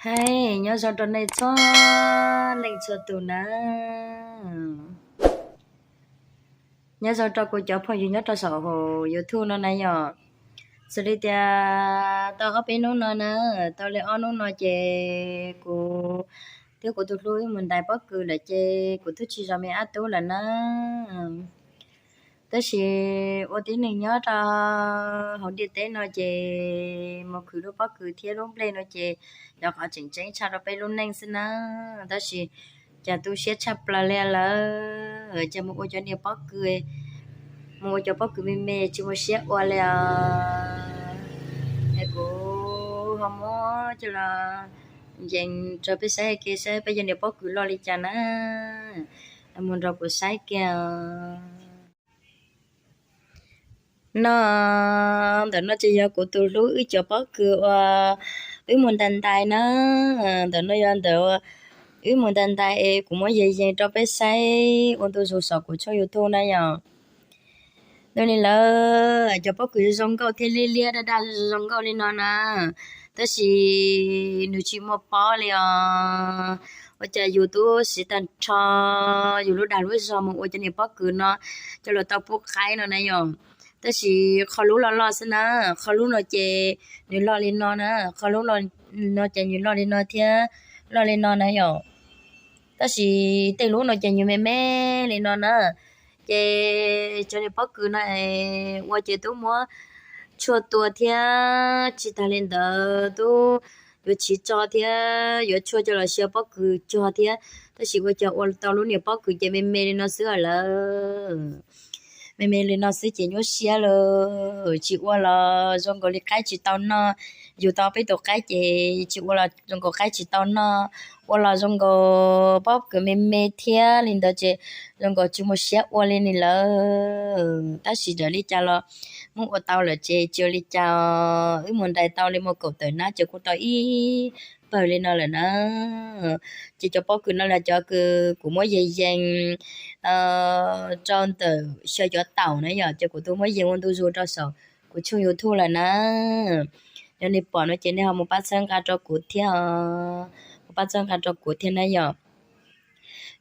Hais nyob zoo rau nej txhua leej txhua tus na. Nyob zoo rau kuv cov phooj ywg nyob rau saum hauv YouTube no na yom. Xws li tias tau ob peb hnub no na, tau li ob hnub no ces kuv thiab kuv tus hlub wb mus ntais pob kws lawm ces kuv twb tsis zov me ab tub lawm na. Tab sis ua tib neeg nyob rau hauv ntiaj teb no ces mus khwv lub pob kws thiab lub nplej no ces yog qhov tseem ceeb tshaj rau peb lub neej xwb na. Tab sis cas tu siab tshaj plaws li lawm, ces mus ua cov niag pob kws, mus ua cov pob kws me me tsis muaj siab ua li os. Es kuv ho muab coj los yees rau peb saib ke saib peb cov niag pob kws loj li cas na. Mus nrog kuv saib kiag. No, ntawm no ces yog kuv tus hlub wb cov pob kws uas wb mus ntais ntais na. Ntawm no yog ntawm wb mus ntais ntais es kuv muab yees yees rau peb saib ua ntu zus saum kuv tshooj YouTube na yom. Nws li lawm, cov pob kws zoo nkauj thiab liab liab daj daj zoo nkauj li no na, tab sis nws tsis muaj pob li os. Ua cas yus twb siv tag nrho yus lub dag lub zog mus ua cov niag pob kws no coj los tau pub qaib no na yom. Tab sis qhov lub loj loj xwb na, qhov lub no ces nws loj li no na, qhov lub no ces nws loj li no thiab, loj li no na yom. Tab sis tej lub no ces nws me me li no na. Ces cov niag pob kws no ua ces twb muab tshuaj tua thiab tsis tas li ntawd twb yuav chiv tso thiab yuav tshuaj coj los sia pob kws cog thiab, tab sis ua cas ua tau lub niag pob kws ces me me li no xwb lawm. Me me li no xwb ces nyuaj siab lawm, tsis ua los zoo nkaus li qaib tsis tau noj. Yug tau peb tus qaib ces tsis ua los zoo nkaus qaib tsis tau noj, ua los zoo nkaus pob kws me me thiab li ntawd ces zoo nkaus tsis muaj siab ua li ni lawm. Tab sis txawm li cas los muab ua tau lawm ces tsis ua li cas, wb mus ntais tau li muaj kaum tawm hnab ces kuj tau ib pawg li no lawm na. Ces cov pob kws no los cov kws kuv muab yees yees rau ntawm xyaw cov taum na yom, ces kuv twb muab yees ua ntu zus rau saum kuv tshooj YouTube lawm na. Yog nej pom no ces nej ho mus pab txhawb nqa rau kuv thiab, mus pab txhawb nqa rau kuv thiab na yom.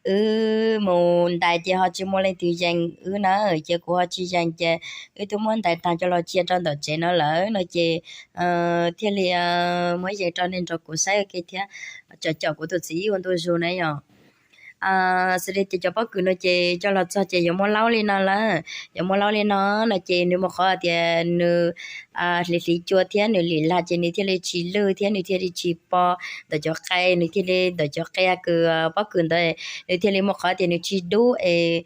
Wb mus ntais ces ho tsis muaj leej twg yees wb na, ces kuv ho tsis yees ces wb twb muab ntais tag coj los cia rau ntawm tsev no lawm no ces thiaj li muab yees rau nej nrog kuv saib ua ke thiab, caum caum kuv tus txiv ib ua ntu zus na yom. Xws li tias cov pob kws no ces coj los txog ces yuav muab laub li no lawm, yuav muab laub li no no ces nws muaj qhov tias nws hliv hliv cua thiab nws lim lag ces nws thiaj li tsis lwj thiab nws thiaj li tsis pos ntawm cov qe, nws thiaj li ntawm cov qe kws pob kws ntawd nws thiaj li muaj qhov tias nws tsis dub es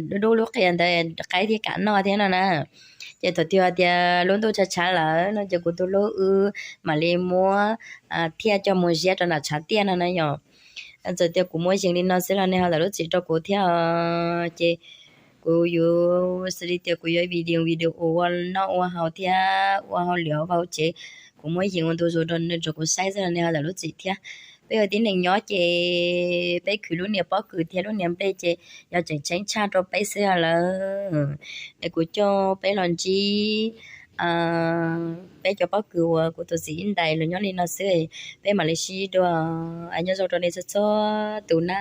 dub dub lub qe ntawd qaib thiaj kam noj thiab no na. Ces thaum twg hais tias lub ntuj tshav tshav lawm no ces kuv tus hlub wb mam li muab thiaj coj mus ziab rau nram tshav tiaj no na yom. Txawm tias kuv muab yees li no xwb los nej ho zam lub txim rau kuv thiab os. Ces kuv yuav xws li tias kuv yuav video video ua noj ua haus thiab ua hauj lwm hauv vaj hauv tsev, kuv muab yees ua ntu zus rau nej nrog kuv saib xwb los nej ho zam lub txim thiab. Peb ua tib neeg nyob ces peb khwv lub niag pob kws thiab lub niag nplej ces yog tseem ceeb tshaj rau peb xwb lawm. Es kuv coj peb los ntsib peb cov pob kws uas kuv tus txiv ib ntais los nyob li no xwb, peb mam li sib dua. Nyob zoo rau nej txhua txhua tus na.